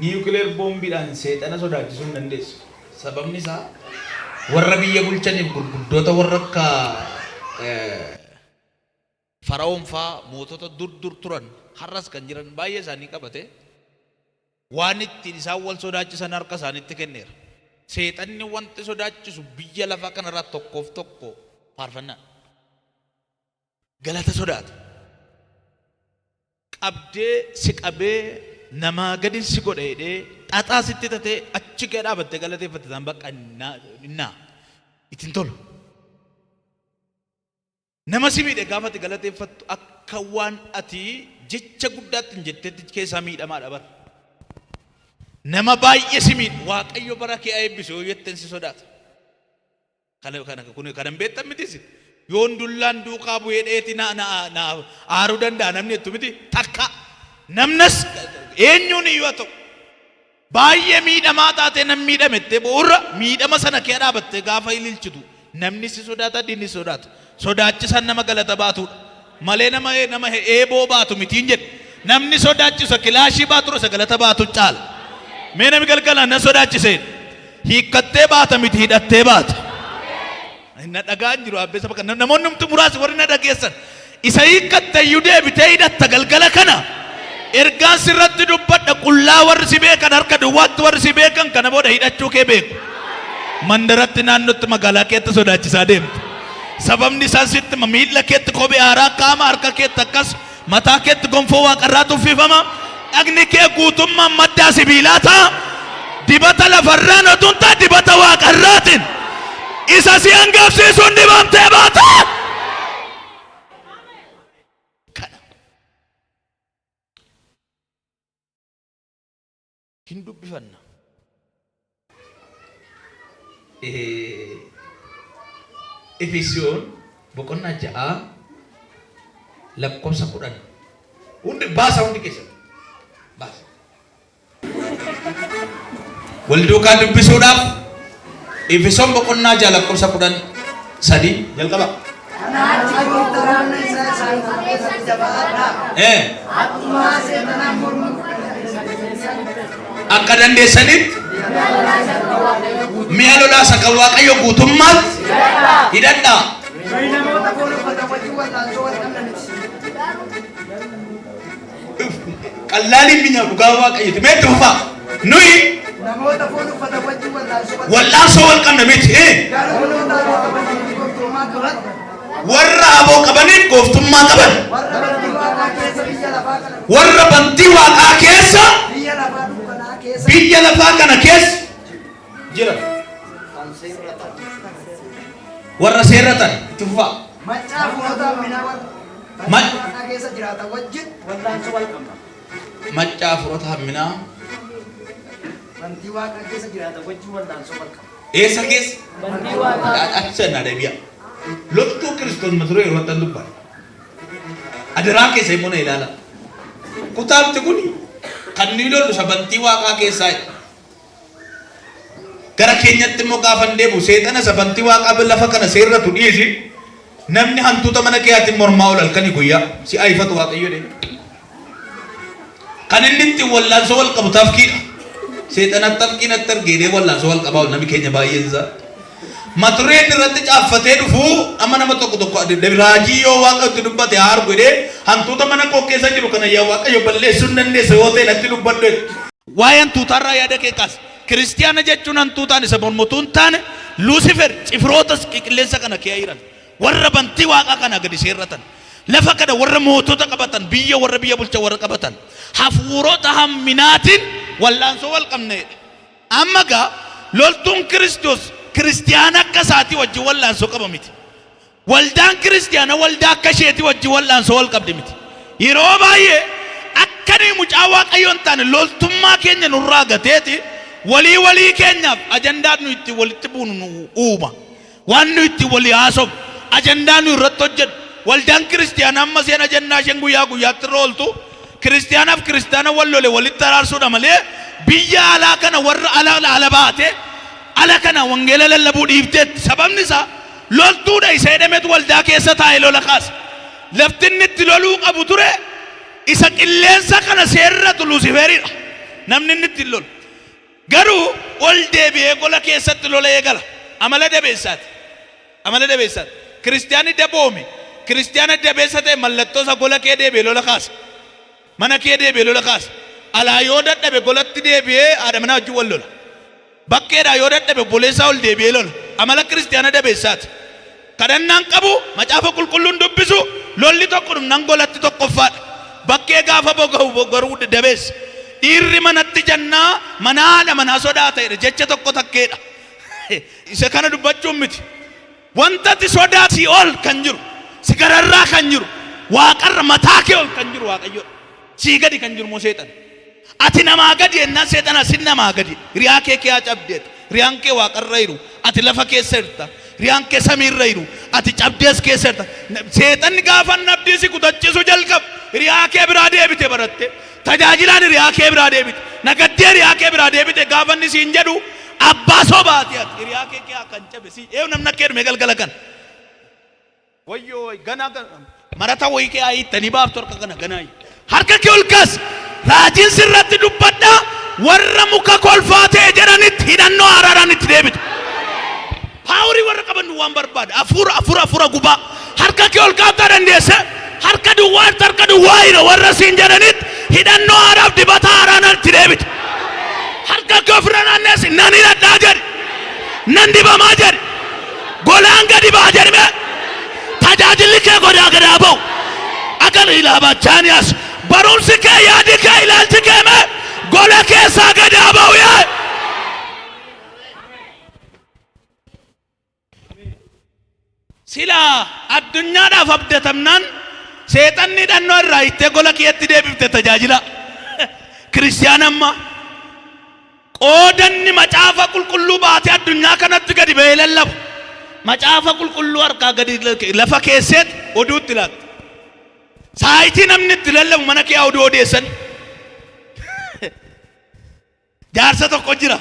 Niwukileer boombiidhaan seexana sodaachisuu hin dandeessu. Sababni isaa warra biyya bulchaniif gurguddoota warra akka Fara'oon faa mootota dur dur turan har'as kan jiran baay'ee isaanii qabate waan ittiin isaan wal sodaachisan harka isaaniitti kenneera. Seexanni wanti sodaachisu biyya lafaa kanarraa tokkoof tokko faarfannaa. Galata sodaata. Qabdee si qabee namaa gadin si godha jedhee xaxaa sitti tatee achi kee dhaabattee galateeffatte isaan bakka innaa ittiin tolu. Nama si miidhe gaafa ati galateeffattu akka waan ati jecha guddaatti hin jetteetti keessaa miidhamaadha bar. Nama baay'ee si miidhe Waaqayyo bara kee haa eebbisu yoo jetteen si sodaata. Kana kana kun kana hin beektan miti isin. Yoon dullaan duukaa bu'ee dheeti na na na aaruu danda'a namni jettu miti takka. Namnas eenyuun iyyuu haa ta'u. Baay'ee miidhamaa taatee nan miidhame jettee boo'urra miidhama sana kee dhaabattee gaafa ililchitu namni si sodaata diinni si sodaata. Sodaachisaan nama galata baatuudha. Malee nama nama eeboo baatu mitiin jedhe. Namni sodaachisa kilaashii baaturra isa galata baatu caala. Mee nami galgalaan na sodaachiseen hiikkattee baata miti hidhattee baata. Na dhagaa hin jiru abbee saba kana namoonni humti muraasi warri na dhageessan isa hiikkatte iyyuu deebitee hidhatta galgala kana ergaan sirratti dubbadha qullaa warri si beekan harka duwwaatti warri si beekan kana booda hidhachuu kee beeku. Mandaratti naannootti magaalaa keetti sodaachisaa deemta. Sababni isaan sitti hima miilla keetti kophee haaraa kaa'ama harka keetti akkas mataa keetti gonfoo waaqarraatu uffifama dhagni kee guutummaan maddaa sibiilaa ta'a dibata lafarraan otuu hin taane dibata waaqarraatiin isa si hangafsiisuun dibamtee baata. Kana hin dubbifanna. Efesiyoon boqonnaa 6 lakkoofsa 10 hundi baasa hundi keessan baasa. Wal duukaa dubbisuudhaaf Efesoon boqonnaa 6 lakkoofsa 10 3 jalqaba. Kanaa achi gooftaan humna isaa isaan keessatti jabaadhaa. Akkuma seexanaan mormuuf Akka dandeessanitti mi'a lolaa isa kan Waaqayyo guutummaatti hidhadhaa. Nuyi namoota foon uffatan wajjin wal'aansoo wal qabna miti. Qallaaliin minya dhugaa Waaqayyooti. Mee itti fufaa. Nuyi Namoota foon uffatan wajjin wal'aansoo wal wal'aansoo wal qabna miti. Garuu namoota aboo qabaniif gooftummaa qaban, Warra aboo qabaniif gooftummaa qaban. warra bantii waaqaa keessa biyya lafaa kana Warra bantii waaqaa keessa biyya lafaa dukkanaa keessa biyya lafaa kana keessa jira. kan seerratan. Warra seerratan itti fufaa. Macca hafuurota hamminaa warra bantii waaqaa keessa jiraatan wajjin wallaansoo wal qabna. Macca hafuurota hamminaa Bantii waaqaa keessa jiraatan wajjin wallaansoo wal qabna. Eessa keessa? Bantii waaqaa. Achi na deebi'a. Loltuu Kiristoos mata duree yeroo akkan dubbadha. Adaraa keessa immoo na ilaala. Kutaamti kun kan nuyi lollu isa bantii waaqaa keessaa. Gara keenyatti immoo gaafa hin deebi'u seexana isa bantii waaqaa lafa kana seerratu dhiisi. Namni hantuuta mana keetiin mormaa ol halkanii guyyaa si ayifatu waaqayyo deema. Kan inni ittiin wallaansoo wal qabu tafkiidha. Seexana tafkii natti argeedee wallaansoo wal qabaa namni keenya baay'een isaa. Mata dureen irratti caaffatee dhufu amma nama tokko tokko raajii yoo waaqa itti dubbate haa argu jedhee hantuuta mana koo keessa jiru kana yaa waaqayyo balleessuu hin dandeessa yoo ta'e natti dubbadhu jedhe. Waa'ee hantuutaarraa yaada kee kaasi. Kiristiyaana jechuun hantuutaan isa mormutuu hin taane Luusifer cifrootas qilleensa kana kee jiran. Warra bantii waaqaa kana gadi seerratan. Lafa kana warra mootota qabatan, biyya warra biyya bulchan warra qabatan. Hafuurota hamminaatiin wallaansoo wal qabna jedhe. Amma egaa loltuun Kiristoos kiristiyaana akka isaatii wajjin wallaansoo qaba miti. Waldaan kiristiyaana waldaa akka isheetii wajjin wallaansoo wal qabdi miti. Yeroo baay'ee akka nuyi mucaa Waaqayyoo hin taane loltummaa keenya nurraa gateeti walii walii keenyaaf ajandaa nu ittiin walitti buunu nu uuma. Waan nu ittiin walii haasofnu, ajandaa nu irratti hojjennu, waldaan kiristiyaanaa amma isheen ajandaa isheen guyyaa guyyaatti irra ooltu kiristiyaanaaf kiristiyaana wal lole walitti araarsuudha malee biyya alaa kana warra ala ala baate ala kana wangeela lallabuu dhiifteetti. Sababni isaa loltuudha isa jedhametu waldaa keessa taa'ee lola kaasa. Lafti inni itti loluu qabu ture isa qilleensa kana seerratu Luusifeeridha. Namni inni ittiin lolu. Garuu ol deebi'ee gola keessatti lola eegala. Amala dabeessaati. Amala dabeessaati. Kiristiyaanni daboome, kiristiyaana dabeessa ta'e mallattoo isa gola kee deebi'ee lola kaasa. Mana kee deebi'ee lola kaasa. Alaa yoo dadhabe golatti deebi'ee haadha manaa wajjin wal lola. Bakkeedhaa yoo dadhabe obboleessaa ol deebi'ee lola. Amala kiristiyaana dabeessaati. Kadhannaan qabu, macaafa qulqulluun dubbisu, lolli tokko dhumnan golatti tokkoffaadha. Bakkee gaafa boga'u garuu dabeessa. Dhiirri manatti jannaa mana haadha manaa sodaata jedha jecha tokko takkeedha. Isa kana dubbachuun miti. Wanta ati sodaa si ol kan jiru, si gararraa kan jiru, waaqarra mataa kee ol kan jiru Waaqayyoodha. Sii gadi kan jiru immoo seexana. Ati namaa gadi jennaan seexana sin namaa gadi. Riyaa kee kiyaa cabdeet. Riyaan kee waaqarra jiru. Ati lafa keessa jirta. Riyaan kee samiirra jiru. Ati cabdees keessa jirta. Seexanni gaafa nabdii si kutachiisu jalqabu. Riyaa kee biraa deebite baratte. Tajaajilaan hiriyaa kee biraa deebite. Nagaddee hiriyaa kee biraa deebite gaafa inni siin jedhu abbaa sobaati ati. Hiriyaa kee kiyaa kan cabe si. Eeyu namni akka jedhu mee galgala kana. Wayyoo ganaa marata wayii kee ayittanii baaftu harka kana ganaa. Harka kee ol kaas. Raajiin sirratti dubbadha. Warra muka kolfaa ta'e jedhanitti hidhannoo haaraadhaan itti deebita. Paaworii warra qaban waan barbaada. Afuura afuura afuura gubaa. Harka kee ol kaaftaa dandeesse. Harka duwwaa harka duwwaa hidha warra siin jedhanitti hidhannoo haaraaf dibata haaraan itti deebita. Harka kee ofirra naanneessi nan hidhadhaa jedhi. Nan dibamaa jedhi. Golaan gadi ba'a jedhi mee. Tajaajilli kee godaa gadaa ba'u. Agar ilaabachaaniyaas barumsi kee yaadi kee ilaalchi kee mee gola keessaa gadaa ba'u yaa. Silaa addunyaadhaaf abdatamnaan seexanni hidhannoo irraa hiiktee gola keetti deebifte tajaajila. Kiristiyaana amma qoodanni macaafa qulqulluu baatee addunyaa kanatti gadi ba'ee lallabu. Macaafa qulqulluu harkaa gadi lafa keesseet oduutti laatta. Saayitii namni itti lallabu mana kee oduu odeessan. Jaarsa tokko jira.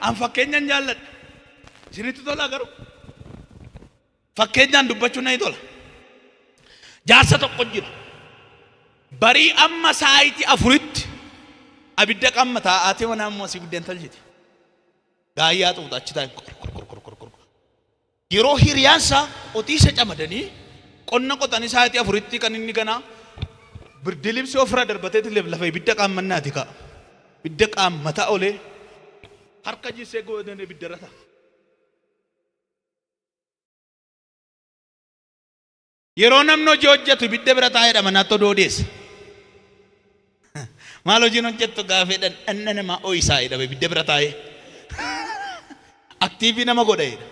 An fakkeenyan jaalladha. Isinitti tola garuu? Fakkeenyaan dubbachuun natti tola. Jaarsa tokko jira. Barii amma saayitii 4tti abidda qamma taa'aatee mana amma asii biddeen tolchiti. Gaayyaa xuuxa achi taa'e qor qor qor qor qor. Yeroo hiriyaan isaa qotiisa camadanii qonna qotanii sa'aatii 4tti kan inni ganaa birdilibsii ofirraa darbateeti lafa ibidda qaammannaati ka'a. Ibidda qaammataa olee harka jissee godhan ibidda irra ta'a. Yeroo namni hojii hojjetu ibidda bira taa'eedha manaatti oduu odeessa. Maal hojiin hojjettu gaafeedhan dhanna namaa ho'isaa jedhama ibidda bira taa'ee. Aktiivii nama godha jedha.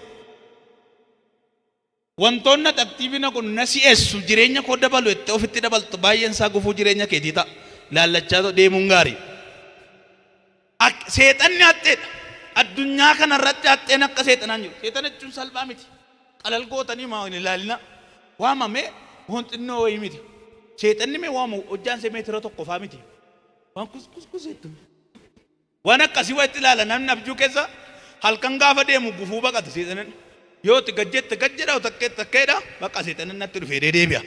Wantoonni ati aktiivii na godhu na si'eessu jireenya koo dabalu jettee ofitti dabaltu baay'een isaa gufuu jireenya keetii ta'a. Ilaallachaa deemuun gaarii. Seexanni haxxeedha. Addunyaa kana irratti haxxeen akka seexanaa hin jiru. Seexana jechuun salphaa miti. Qalal gootanii maa hin ilaalina. Waamamee waan xinnoo wayii miti. Seexanni mee waamu hojjaan see meetira tokko faa miti. Waan kus kus kus jettu. Waan akkasii wayitti ilaala namni abjuu keessa halkan gaafa deemu gufuu baqata seexanan. Yoo itti gad jette gad jedha takkee takkeedha bakka seexanan natti dhufee deebi'a.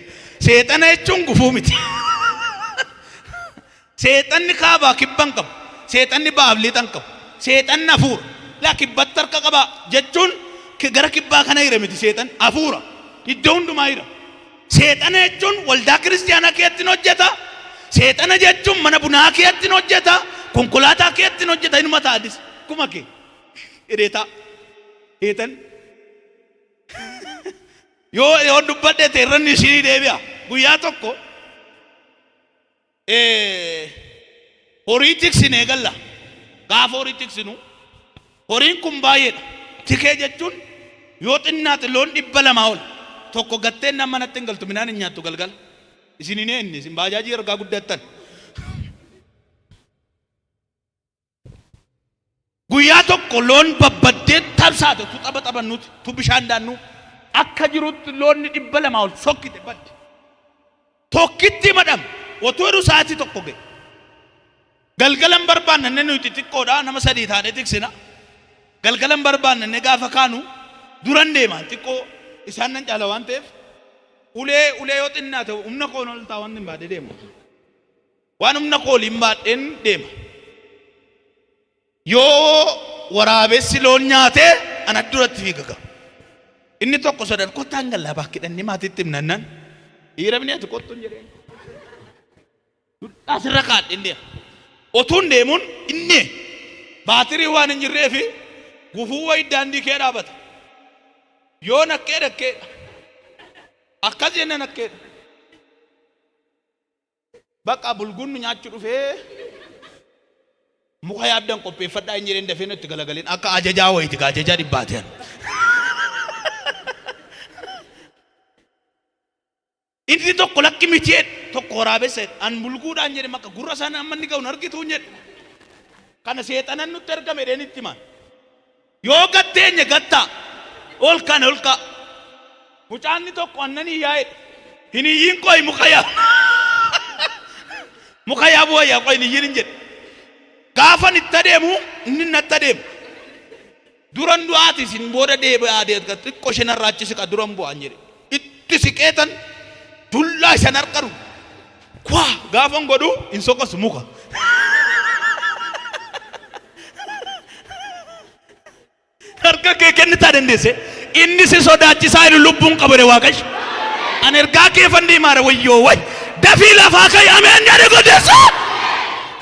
Seexana jechuun gufuu miti. Seexanni kaabaa kibba hin qabu. Seexanni ba'aaf lixa hin qabu. Seexanni hafuura. Laa kibbatti harka qaba jechuun gara kibbaa kana jira miti seexanni hafuura. Iddoo hundumaa jira. Seexana jechuun waldaa kiristiyaanaa keetti hin hojjeta. Seexana jechuun mana bunaa keetti hin hojjeta. Konkolaataa keetti hin hojjeta. Inuma taa'adis. Kuma kee. Hidheetaa. Seexanni. Yoo dubbadhe ta'e irranni isinii deebi'a. Guyyaa tokko Horii tiksinee galla. Gaafa horii tiksinu horiin kun baay'eedha. Tikee jechuun yoo xinnaate loon 200 ol. Tokko gatteen nama manatti hin galtu midhaan hin nyaattu galgala. Isin hin eenne isin baajaajii ergaa guddattan. Guyyaa tokko loon babbaddee tamsaate tu tapha taphannuti tu bishaan daannu akka jirutti loonni 200 ol sokkite badde. Tokkitti madham otuu jedhu sa'aatii tokko ga'e. Galgala hin barbaannanne nuyi xixiqqoodha nama sadii taanee tiksina. Galgala hin barbaannanne gaafa kaanu duran deema xiqqoo isaan nan caala waan ta'eef ulee ulee yoo xinnaate humna koon ol ta'a waan hin baadhee deema. Waan humna koo oliin baadheen deema. Yoo waraabessi loon nyaate ana duratti fiiga gaa. Inni tokko sadan kottaan gallaa baakki dhannee maatiitti himnannan dhiira bini ati kottu hin jedheen. Dudhaa sirra kaadhe inni otuun deemuun inni baatirii waan hin jirreefi gufuu wayi daandii kee dhaabata. Yoo nakkee dhakkeedha. Akkas jenna nakkeedha. Bakka bulguun nu nyaachuu dhufee muka yaabdan qopheeffadhaa hin jedheen dafee nutti galagaleen akka ajajaa wayiiti gaa ajajaa dhibbaateen. Inni tokko lakki miti jedhe tokko waraabessa jedhe an bulguudhaan jedhe makka gurra isaan amma inni ga'u hin argitu hin jedhe. Kana seexanan nutti ergame jedheen itti himan. Yoo gatteenye gattaa ol kana ol ka'a. Mucaanni tokko annan iyyaa jedhe. Hin iyyiin qoyi muka yaa. Muka yaabuu wayyaa qoyi hin iyyiin hin jedhe. Gaafan itti adeemu inni natti adeema. Duran du'aati isin booda deebi'aa deebi'a xiqqoo isheen irraa achi siqa duran bu'aan jedhe. Itti siqeetan dullaa isan harkaru. Kwaa gaafan godhu hin soqosu muka. Harka kee kennitaa dandeesse. Inni si sodaachisaa jiru lubbuun qabu jedhe Waaqayyo. Ani ergaa kee fandiimaara wayyoo way. Dafii lafaa ka'i ameen jedhi guddisa.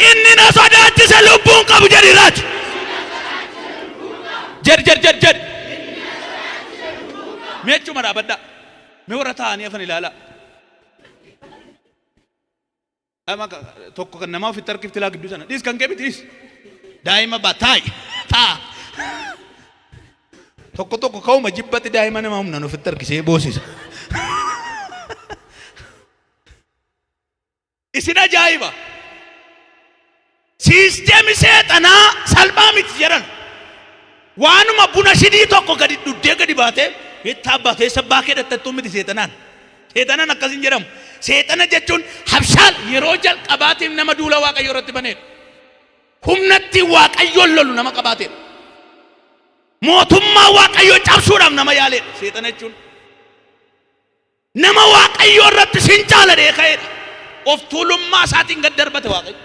Inni na sodaachise lubbuun qabu jedhi raaji. Jedhi jedhi jedhi jedhi. Mee achuma dhaabadhaa. Mee warra taa'anii hafan ilaalaa. Amma tokko kan namaa ofitti harkifti laa gidduu sana. Dhiis kan kee miti dhiis. Daa'ima baa taa'i taa. Tokko tokko ka'uma jibbatti daa'ima nama humnaan ofitti harkisee boosisa. Isin ajaa'iba. Siisteemi seexanaa salphaa miti jedhan. Waanuma buna shinii tokko gadi dhuddee gadi baatee itti abbaa keessa abbaa kee dhattattuu miti seexanaan. Seexanaan akkas hin jedhamu. Seexana jechuun habshaal yeroo jalqabaatiif nama duula Waaqayyoo irratti baneedha. Humna ittiin Waaqayyoon lolu nama qabaateedha. Mootummaa Waaqayyoo cabsuudhaaf nama yaaleedha seexana jechuun. Nama Waaqayyoo irratti sin caala jedhee ka'eedha. Of tuulummaa isaatiin gad darbate Waaqayyo.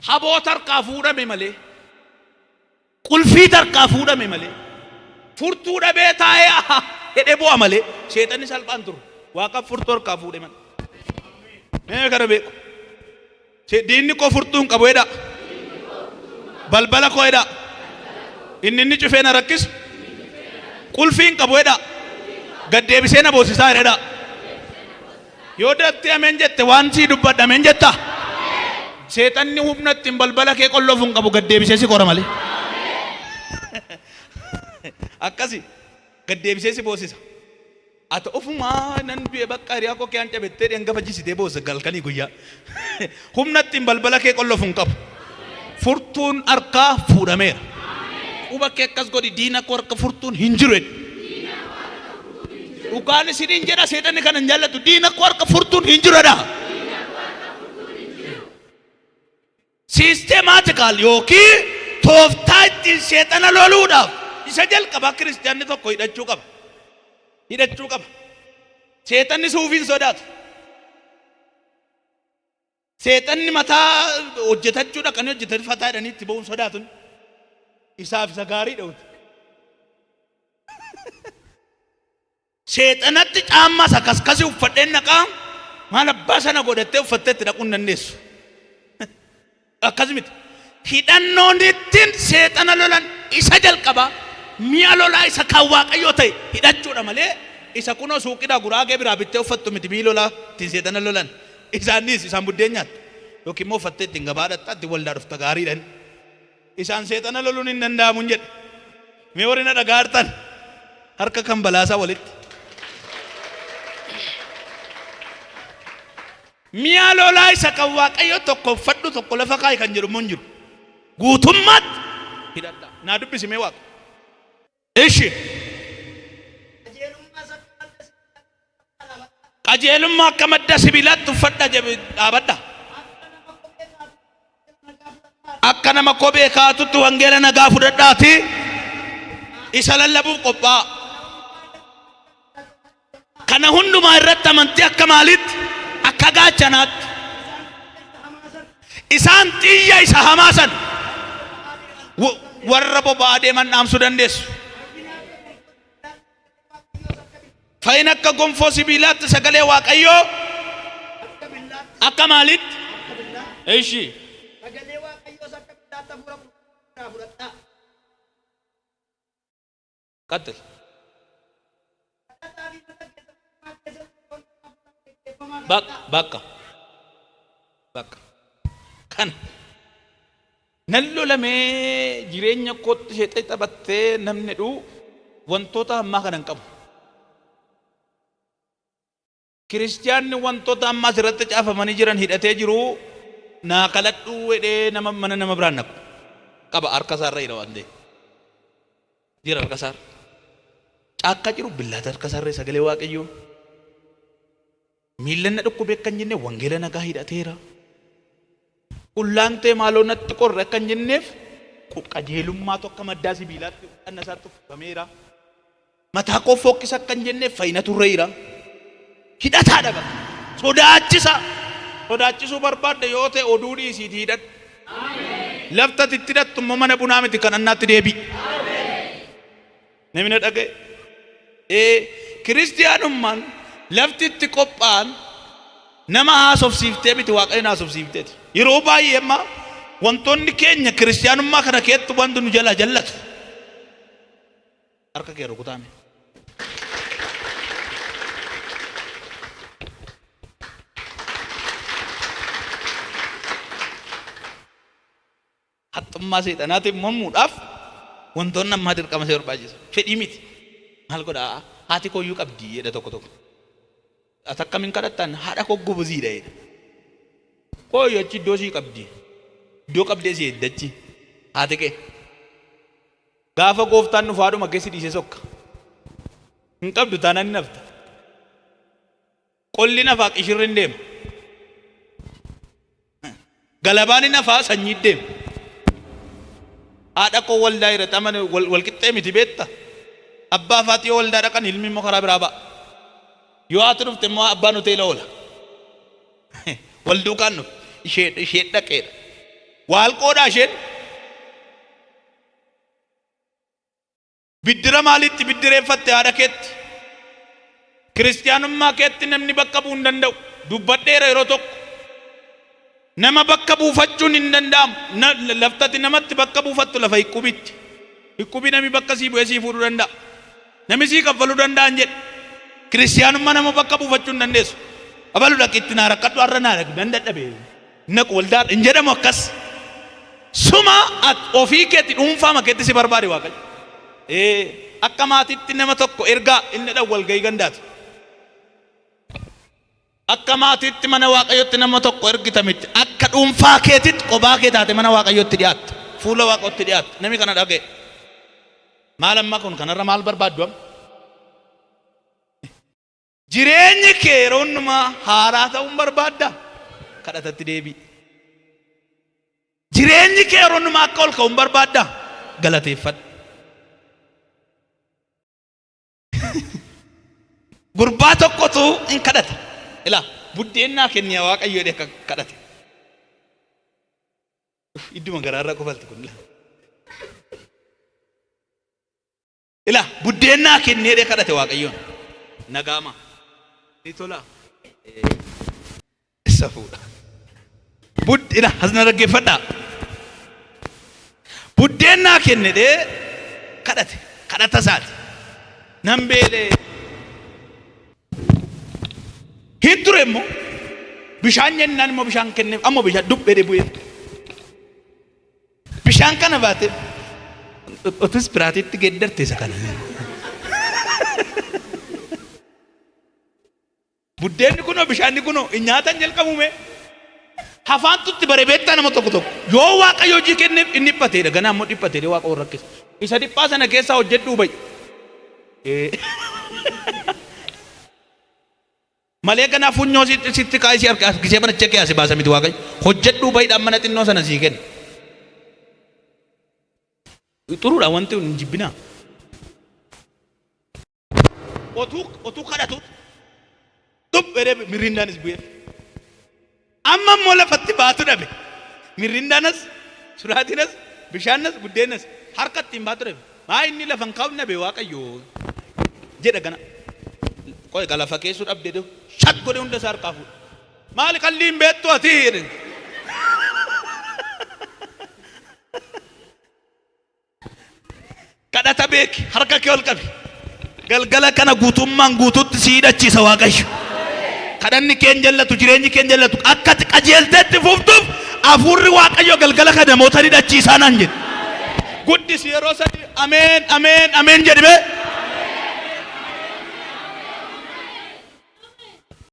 Haboo tarkaa fuudhame malee, qulfii tarkaa fuudhame malee, furtuu dhabee taa'ee aha jedhee bu'a malee seexanni salphaan turre. Waaqa furtuu harkaa fuudhe malee. Mee kana beeku. Diinni koo furtuu hin qabu jedhaa. Balbala koo jedhaa. Inni inni cufee na rakkisu. Qulfii hin qabu jedhaa. Gad deebisee na boosisaa jedhaa. Yoo daftee ameen jette waan sii dubbadha ameen jettaa? Seexanni humna ittiin balbala kee qollofu hin qabu gad deebisee si qora malee. Akkasi gad deebisee si boosisa. Ati ofumaa nan du'e bakka hiriyaa koo kiyaan cabettee dhangafa jisitee boossa galkanii guyyaa. Humna ittiin balbala kee qollofu hin qabu. Furtuun harkaa fuudhameera. Quba kee akkas godhi diina koo harka furtuun hin jiru jedhi. Dhugaan isiniin jedha seexanni kana hin jaallatu diina koo harka furtuun hin jiru jedha. Systematical yookiin tooftaa ittiin seexana loluudhaaf isa jalqabaa kiristiyaanni tokko hidhachuu qaba. Hidhachuu qaba. Seexanni suufii hin sodaatu. Seexanni mataa hojjetachuu dhaqanii hojjetanii fataa jedhanii itti ba'uun sodaatu. Isaaf isa gaariidha. Seexanatti caammaa isa kaskasii uffadheen dhaqaa maal abbaa sana godhattee uffattee itti dhaquu hin dandeessu. Akkas miti. Hidhannoon ittiin seexana lolan isa jalqabaa mi'a lolaa isa kan Waaqayyoo ta'e hidhachuudha malee isa kunoo suuqidhaa guraagee biraa bittee uffattu miti mi'i lolaa ittiin seexana lolan. Isaanis isaan buddeen nyaattu yookiin immoo uffattee ittiin gabaa dhaqxa ittiin waldaa dhufta gaariidha. Isaan seexana loluun hin danda'amu hin jedhe. Mee warri na dhaga'aa jirtan harka kan balaasaa walitti. Mi'a lolaa isa kan Waaqayyo tokko uffadhu tokko lafa kaa'i kan jedhu immoo hin jiru. Guutummaatti hidhadhaa. Naa dubbisi mee Waaqa. Ishi. Qajeelummaa akka madda sibiilaatti uffadha jedhe dhaabadha. Akka nama kophee kaa'atutti wangeela nagaa fudhadhaati isa lallabuuf qophaa'a. Kana hundumaa irratti amantii akka maaliitti? Akka gaachanaatti. Isaan xiyya isa hamaa sana warra boba'aa deeman dhaamsuu dandeessu. Fayin akka gonfoo sibiilaatti sagalee Waaqayyoo akka maalitti? Ishi. Sagalee Waaqayyoos akka billaatti hafuura qulqulluu fudhadhaa. Qaxxil. Kadhataa fi mata keessan hundumaa keessatti yeroo hundumaa hafuuraan geggeeffamaa Bakka kadhadhaa. bakka bakka kana nan lolamee jireenya kootti ishee taphattee namni dhuu wantoota ammaa kana hin qabu. Kiristiyaanni wantoota ammaa asirratti caafamanii jiran hidhatee jiru naa kadhadhuu jedhee nama mana nama biraan naqu qaba harka isaarra jira waan ta'eef. Jira harka isaarra. Caakkaa jiru billaata harka isaarra sagalee Waaqayyoo. Miilla na dhukkube akka hin jenne wangeela nagaa hidhateera. Qullaan tee maaloo natti qorre akka hin jenneef qajeelummaatu akka maddaa sibiilaatti dhagna isaatti uffifameera. Mataa koo fookkisa akka hin jenneef fayyinatu irra jira. Hidhataadha bakka. Sodaachisa. Sodaachisuu barbaadde yoo ta'e oduu dhiisiitii hidhadhu. Lafti ati itti hidhattu immoo mana bunaa miti kan annaatti deebi'i. Namni na dhaga'e. Ee kiristiyaanummaan lafti itti qophaa'an nama haasofsiiftee miti Waaqayyoon haasofsiifteeti. Yeroo baay'ee amma wantoonni keenya kiristiyaanummaa kana keessatti wanti nu jalaa jallatu. Harka kee rukutaa mee. Haxxummaa seexanaatiin mormuudhaaf wantoonni ammaa dirqama si barbaachisa. Fedhii miti. Maal godhaa haati kooyyuu qabdi jedha tokko tokko. Ati akkamiin kadhattan haadha koo goboziidha jedha. Kooyyuu achi iddoo sii qabdi. Iddoo qabdee si eeddachi. Haati kee. Gaafa gooftaan dhufu haadhuma kee si dhiisee sokka. Hin qabdu taanaan hin hafta. Qolli nafaa qishirri hin deema. Galabaan hin hafaa sanyii deema. Haadha koo waldaa irratti amane wal qixxee miti beekta. Abbaa fi haati yoo waldaa dhaqan ilmi immoo karaa biraa ba'a. Yoo haati dhufte immoo abbaan hoteela oola. Wal duukaan dhufu. Ishee ishee dhaqeedha. Waalqoodhaa isheen. Biddira maaliitti biddireeffatte haadha keetti? Kiristiyaanummaa keetti namni bakka bu'uu hin danda'u. Dubbadheera yeroo tokko. Nama bakka buufachuun hin danda'amu. Laftati namatti bakka buufattu lafa hiqqubitti. Hiqqubii namni bakka sii bu'ee sii fuudhuu danda'a. Namni sii kaffaluu danda'a hin jedhe. Kiristiyaanummaa nama bakka buufachuu hin dandeessu. Abalu dhaqi itti naa rakkadhu har'a naa dhaqi nan dadhabe. Naqu waldaa hin jedhamu akkas. Suma at ofii keetti dhuunfaama keetti si barbaade Waaqayyo. Ee akka maatiitti nama tokko ergaa inni dha walgahii gandaati. Akka maatiitti mana Waaqayyotti nama tokko ergita miti. Akka dhuunfaa keetitti qobaa kee taate mana Waaqayyotti dhiyaatta. Fuula Waaqayyotti dhiyaatta. Namni kana dhaga'e. Maal amma kun kanarra maal barbaaddu amma? Jireenyi kee yeroo hundumaa haaraa ta'uun barbaaddaa? Kadhatatti deebi'i. Jireenyi kee yeroo hundumaa akka ol ka'uun barbaaddaa? Galateeffadhu. Gurbaa tokkotu in kadhata. Ilaa buddeen naa kenni yaa Waaqayyo jedhee akka kadhate. Idduma garaarraa kofalti kun. Ilaa buddeen naa kenni jedhee kadhate Waaqayyoon. Nagaama. Ni tolaa. Safuudha. Bud ila hasna dhaggeeffadhaa. Buddeen naa kenni jedhee kadhate. Kadhata isaati. Nan beelee. Hin ture immoo bishaan jennaan immoo bishaan kenneef ammoo bishaan dubbee bu'ee. Bishaan kana baate otis biraatitti geeddarte isa kana. Buddeenni kunoo bishaanni kunoo hin nyaatan jalqabume. Hafaantu itti bare beektaa nama tokko tokko. Yoo Waaqayyo hojii kenneef inni dhiphateedha. Ganaa immoo dhiphateedha Waaqa warra rakkisa. Isa dhiphaa sana keessaa hojjedhuu ba'i. Malee ganaa funyoo sitti sitti kaa'ee si harka harkisee manicha kee asi baasa miti Waaqayyo. Hojjedhuu ba'iidhaan mana xinnoo sana sii kenna. Xuruudha wanti hin jibbinaa. Otuu otuu kadhatu dhub jedhee mirindaanis bu'eef. Amma immoo lafatti baatu dhabe. Mirrindaanas, suraatinas, bishaannas, buddeennas harka ittiin baatu dhabe. Maa inni lafa hin kaa'u dhabe Waaqayyo jedha gana. Qoy ka lafa keessuu dhabde doo shat godhe hunda isaa harkaa fuudha. Maali qallii hin beektu ati jedhe. Kadhata beeki, harka kee ol qabi. Galgala kana guutummaan guutuutti si hidhachiisa Waaqayyo. Kadhanni kee hin jallatu, jireenyi kee hin jallatu. Akka ati qajeelteetti fuftuuf hafuurri Waaqayyo galgala kana namoota hidhachiisaa naan jedhe. Guddisi yeroo sadi ameen ameen ameen jedhime.